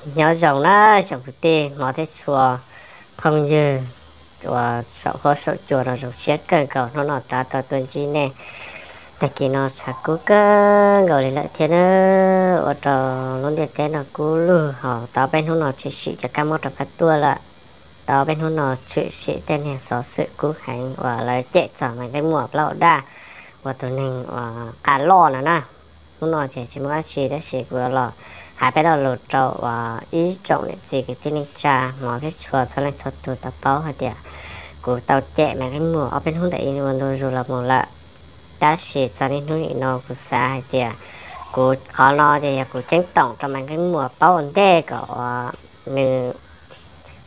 Nyob zoo na tsoom kwv tij hmov thiab tshua, phooj ywg uas saum huab saum cua no, zoo siab kawg nkaus hnub no rov tau tuaj ntsib nej. Tag kis no tshav kub kawg nkaus li lawm thiab na, ua rau lub ntiaj teb no kub lug hos tau peb hnub no tshwm sim cov kab mob rov qab tuaj lawm. Tau peb hnub no tshwm sim tej niag xov xwm kub heev uas lawv cem txog Maiv Nqeeb Muas plaub hau daj ua tus neeg uas qas loj no na. Hnub no ces tsis muaj dab tsi tab sis kuv los hais peb lo lus rau uas ib tsoom niam txiv kwv tij neej tsa hmov thiab tshua txhua leej txhua tus tau paub hais tias kuv tau cem Maiv Nqeeb Muas ob peb hnub ntawm ib ua ntu zus los mus lawm. Tab sis txog niaj hnub nim no kuv xav hais tias kuv qhov no ces yog kuv ceeb toom rau Maiv Nqeeb Muas paub ua ntej kom uas nws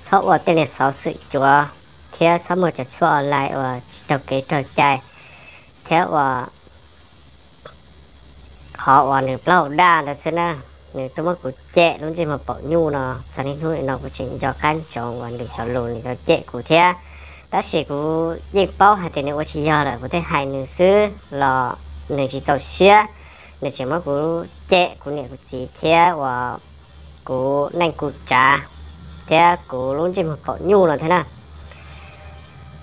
txhob ua tej niag xov xwm cuav thiab txhob muaj cov tshuaj online uas tsis raug kev raug cai thiab uas qhov uas nws plaub hau daj ntawd xwb na. Nws tuaj muab kuv cem lub ntsej muag paum nyuj no, txog niaj hnub nim no kuv tseem nco qab ntsoov uas nws cov lus nws tau cem kuv thiab. Tab sis kuv yeej paub hais tias nws ua tsis yog lawm, kuv thiaj hais nws xwb los nws tsis txaus siab, nws tseem muab kuv cem kuv niam kuv txiv thiab uas kuv neej kuv tsav thiab kuv lub ntsej muag paum nyuj no thiab na.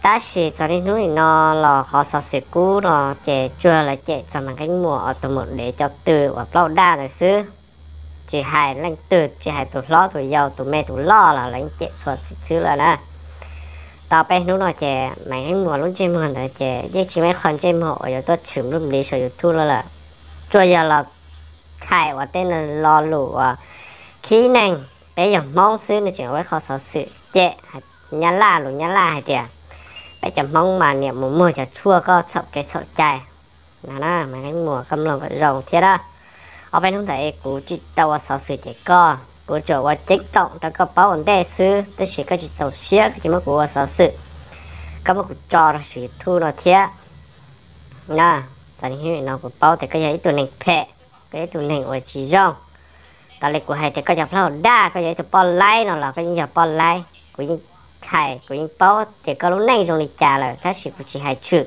Tab sis txog niaj hnub nim no los qhov xov xwm kub no ces tsuas lawv cem txog Maiv Nqeeb Muas ob tug mus dev cov tw uas plaub hau daj ntawd xwb. Tsis hais leej twg, tsis hais tus hlob tus yau tus me tus loj los lawv yeej cem txhua txhua txhwb lawm na. Tau peb hnub no ces Maiv Nqeeb Muas lub ntsej muag ntawd ces yeej tsis muaj ib qho ntsej muag uas yuav tuaj tshwm nplub npliv saum YouTube no lawm. Tsuas yog los thaij uas tej lo lus uas khib neeg, peb yog Hmoob xwb nws tseem ua ib qho xov xwm cem Nyab Laj, lus Nyab Laj hais tias peb cov Hmoob mas niam mus muag cov tshuaj koj txhaum kev txhaum cai no na. Maiv Nqeeb Muas, koj mloog kom zoo thiab na. Ob peb hnub ntawd kuv tsis tau ua xov xwm cem koj, kuv tsuas ua ceeb toom rau koj paub ua ntej xwb, tab sis koj tsis txaus siab koj tsis muab kuv ua xov xwm, koj muab kuv tso rau saum YouTube no thiab na. Txog niaj hnub no kuv paub tias koj yog ib tug neeg phem, koj yog ib tug neeg uas tsis zoo. Tau li kuv hais tias koj cov plaub hau daj, koj yog ib tug poj laib no los koj yeej yog poj laib, kuv yeej hais kuv yeej paub tias koj lub neej zoo li cas lawm tab sis kuv tsis hais tshwm.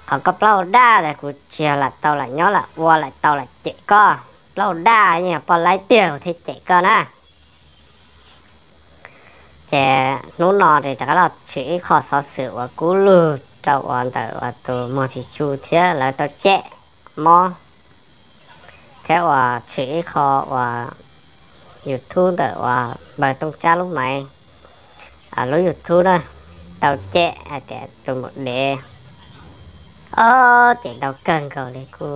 Qhov koj plaub hau daj ntawd kuv tsis yog lam tau lam nyob lam ua lam tau lam cem koj. Plaub hau daj yeej yog poj laib tiag kuv thiaj cem koj na. Ces hnub no ces rov qab los tshwm ib qho xov xwm uas kub lug rau uas ntawm uas tus muag Thim Tsu thiab lawv tau cem mob, thiab uas tshwm ib qho uas YouTube ntawm uas npawg Tooj Tsab lub maiv, lub YouTube na, tau cem hais tias tus mus dev, o, cem ntau kawg nkaus li. Kuj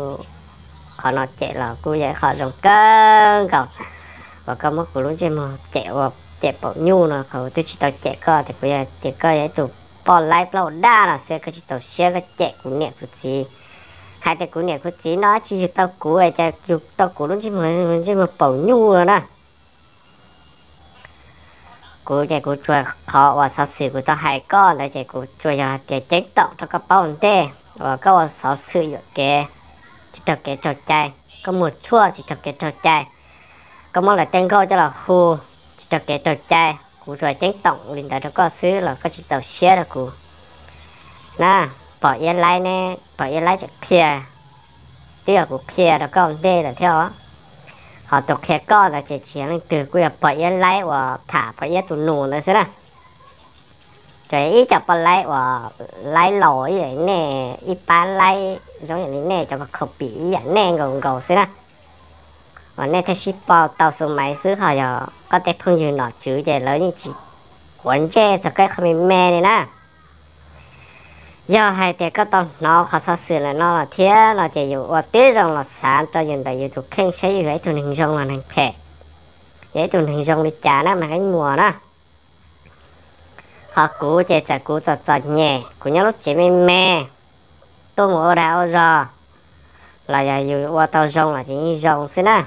qhov no cem los kuj yog ib qho zoo kawg nkaus uas koj muab kuv lub ntsej muag cem ua cem paum nyuj no, qhov twb tsis tau cem koj tias kuv yog tias koj yog ib tug poj laib plaub hau daj no xwb, koj tsis txaus siab koj cem kuv niam kuv txiv. Hais tias kuv niam kuv txiv no tsis yug tau kuv es cas yug tau kuv lub ntsej muag, ntsej muag paum nyuj no na. Kuv ces kuv tsuas qhov uas xov xwm kuv tau hais koj ntawd ces kuv tsuas yog hais tias ceeb toom rau koj paub ua ntej uas koj ua xov xwm yuam kev tsis raug kev raug cai, koj muag tshuaj tsis raug kev raug cai, koj muab lawv tej nkauj coj los hu tsis raug kev raug cai. Kuv tsuas ceeb toom li ntawd rau koj xwb los koj tsis txaus siab rau kuv na. Pog Iab Laib ne, Pog Iab Laib tseem qhia, twb yog kuv qhia rau koj ua ntej lawm thiab os. Ho tus qhia koj ntawd ces tsis yog leej twg, kuj yog Pog Iab Laib uas tham Pog Iab tus nus ntawd xwb na. Ces ib co poj laib uas laib laus ib yam li nej, ib pab laib zoo yam li nej, cov khaus pim ib yam nej nkaus nkaus xwb na. Uas nej thiaj sib pau tau xu maiv xwb, ho yog koj tej phooj ywg nom tswv ces lawv yeej tsis quav ntsej txog koj ib qho me me li na. Yog hais tias koj tau hnov qhov xov xwm lawm no los thiab no ces yus ua tib zoo los xav rau yus ntawm yus tus kheej saib yus yog ib tug neeg zoo los neeg phem, yog ib tug neeg zoo li cas na Maiv Nqeeb Muas na. Ho kuv ces txawm kuv txom txom nyem, kuv nyob lub tsev me me, tuaj mus ua dag ua zog, los yog yus ua tau zoo los ces yeej zoo xwb na.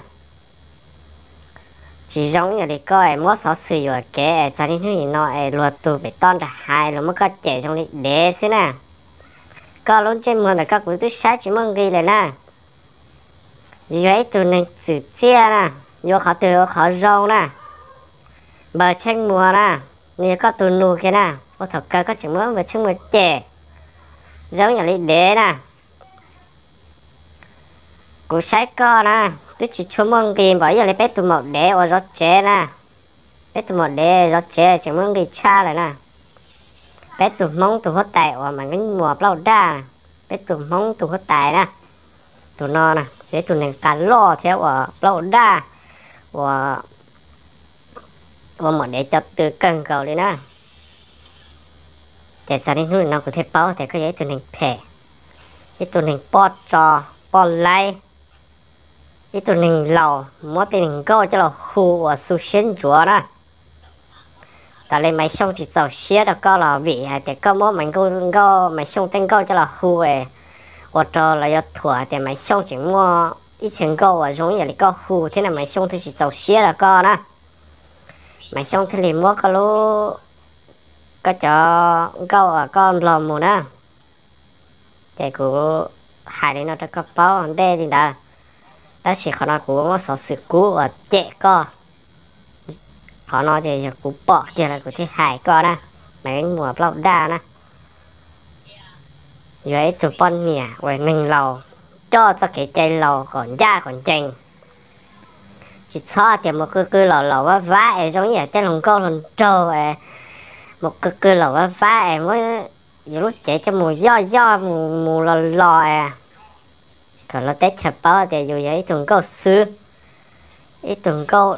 Tsis zoo ib yam li koj es muab xov xwm yuam kev es txog niaj hnub nim no es luag tug pem toj nram hais luag muab koj cem zoo li dev xwb na. Koj lub ntsej muag ntawm koj kuv twb saib tsis muaj nqis lawm na. Yus yog ib tug neeg txwm txiaj na, yuav qhov twg ua qhov zoo na. Npawg Tsheej Muas na, nws yog koj tus nus kiag na, ua thaum kawg koj tseem muab Npawg Tsheej Muas cem zoo yam li dev na. Kuv saib koj na, twb tsis tshua muaj nqis npaum yog li peb tus maum dev uas zov tsev na. Peb tus maum dev zov tsev tseem muaj nqis tshaj lawm na. Peb tus Hmoob tus huab tais uas Maiv Nkeeb Muas plaub daj, peb tus Hmoob tus huab tais na, tus no na yog ib tug neeg qab loj thiab uas plaub daj, uas ua maum dev cov tw kawg nkaus li na. Ces txog niaj hnub no kuv thiaj paub tias koj yog ib tug neeg phem, ib tug neeg poj tso, poj laib, ib tug neeg laus muab tej neeg nkauj coj los hu uas xu siab ntsuav na. Tas li Maiv Xyooj tsis txaus siab rau koj los vim hais tias koj muab Maiv Nkauj, Nkauj, Maiv Xyooj tej nkauj coj los hu es ua rau lawv yuav thuam tias Maiv Xyooj tseem muaj ib txhia nkauj uas zoo ib yam li koj hu thiab na, Maiv Xyooj thiaj tsis txaus siab rau koj na. Maiv Xyooj thiaj li muab koj lub, koj cov nkauj uas koj nplog mus na. Ces kuv hais li no rau koj paub ntej li ntawd, tab sis qhov no kuv muab xov xwm kub uas cem koj. Qhov no ces yog kuv pom kiag lawm kuv thiaj hais koj na, Maiv Nkeeb Muas plaub daj na. Yog ib tug poj niam uas neeg laus, coj txoj kev cai laus kom ncaj kom ncees. Tsis txhob tias mus qw qw laus laus vab vab es zoo ib yam tej hluas nkauj hluas nraug es mus qw qw laus vab vab es muab yus lub cev coj mus yoj yoj mus mus los los es kom luag teb chaws paub tias yus yog ib tug nkauj xwb, ib tug nkauj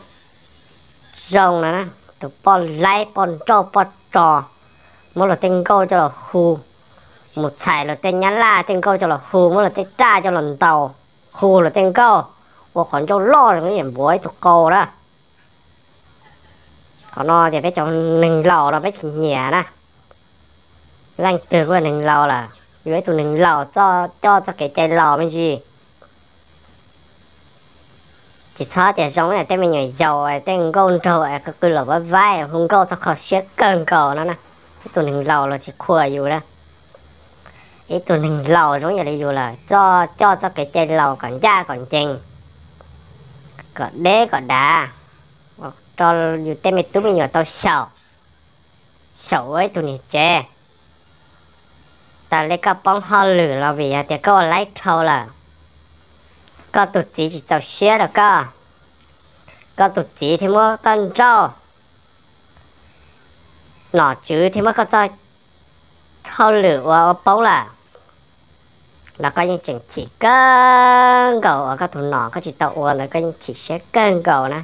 zoo no na, tus poj laib poj nrauj poj tso, muab luag tej nkauj coj los hu, mus txhais luag tej nyab laj tej nkauj coj los hu, muab luag tej raj coj los ntaus, hu luag tej nkauj, ua qhov ncauj loj zoo ib yam npuav ib tug qau na. Qhov no ces peb cov neeg laus no peb tsis nyiam na. Leej twg kuj yog neeg laus lawm, yus ib tug neeg laus coj txoj kev cai laus me ntsis. Tsis txhob tias zoo li tej me nyuam yaus tej nkauj nraug es qw qw laus vab vab hu nkauj tau kho siab kawg nkaus no na. Ib tug neeg laus los tsis qhuas yus na. Ib tug neeg laus zoo yam li yus lawm, coj txoj kev cai laus kom ncaj kom ncees, kom deb kom dav, rau yus tej me tub me nyuam tau xyaum, xyaum ua ib tug niam tsev. Tas li koj poob hauj lwm los vim yog tias koj ua laib dhau lawm, koj tus txiv tsis txaus siab rau koj, koj tus txiv thiaj muab koj nrauj, nom tswv thiaj muab koj txoj hauj lwm uas ua poob lawm, los koj yeej tseem chim kawg nkaus uas koj tus nom koj tsis tau ua ntawd koj yeej chim siab kawg nkaus na.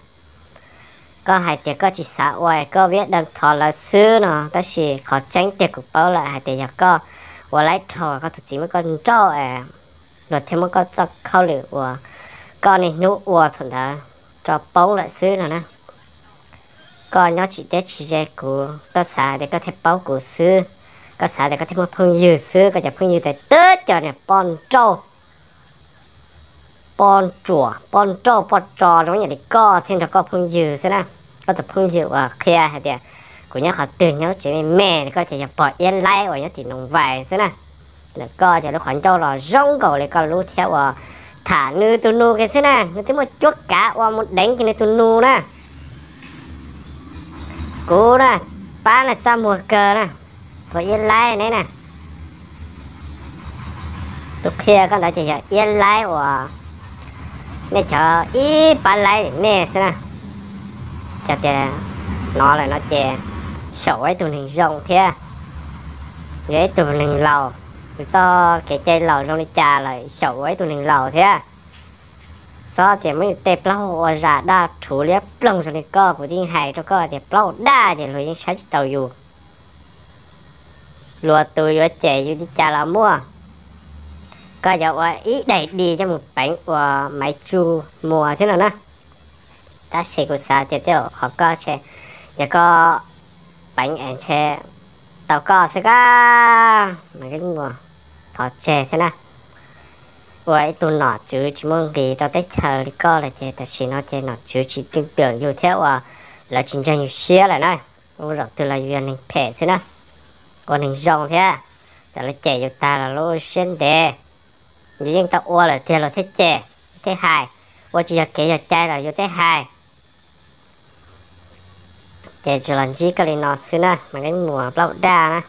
Koj hais tias koj tsis xav ua, koj viab dawb thov lawv xwb no, tab sis qhov tseeb tiag kuv paub lawm hais tias yog koj ua laib dhau koj tus txiv muab koj nrauj es luag thiaj muab koj txoj hauj lwm uas koj niaj hnub ua thaum ntawd tso poob lawm xwb no na. Koj nyob tsis deb tsis ze kuv, koj xav tias koj thiaj paub kuv xwb, koj xav tias koj thiaj muaj phooj ywg xwb, koj cov phooj ywg tes twb cov niag poj nrauj, poj ntsuam, poj nrauj poj tso zoo yam li koj thiaj nrog koj phooj ywg xwb na. Koj tus phooj ywg uas qhia hais tias kuv nyob qhov twg nyob lub tsev me me, koj ces yog pog iab laib uas nyob tim Noov Vais xwb na. Ntawm koj ces lub qhov ncauj los zoo nkaus li koj lub thiab uas tham nws tus nus kiag xwb na, nws twb muaj cuab kav ua mus deev kiag nws tus nus na. Kuv na, pab na txaj muag kawg na, pog iab laib neb na. Tus qhia koj ntawd ces yog iab laib uas nej cov ib pab laib li nej xwb na. Cov tias hnov lawm no ces xyaum ua ib tug neeg zoo thiab, yog ib tug neeg laus, nws txoj kev cai laus zoo li cas lawm xyaum ua ib tug neeg laus thiab. Txhob tias muab yus tej plaub hau ua zam daj rhuv liab ploog zoo li koj, kuv yeej hais rau koj tias plaub hau daj ces luag yeej saib tsis taus yus. Luag tus yuav cem yus li cas los muaj. Koj yuav ua ib daim di coj mus peev uas Maiv Tsu Muas thiab no na. Tab sis kuv xav tias tej zaum qhov koj ntshe, yog koj peev es ntshe tau koj xwb kab. Mas koj mus thov tseg thiab na. Ua ib tug nom tswv tsis muaj nqis rau teb chaws li koj lawm ces tam sim no ces nom tswv tsis tin tưởng yus thiab uas lawv tsis ntseeg yus siab lawm na. Ua zaum twg los yus yog neeg phem xwb na, ua neeg zoo thiab. Txawm lawv cem yus tag los lub siab ntev, yus yeej tau ua lawm tiag luag thiaj cem, thiaj hais. Ua tsis yog kev yog cai los yus thiaj hais. Ces tsuas los ntsib koj li no xwb na, mas koj mus plaub daj na.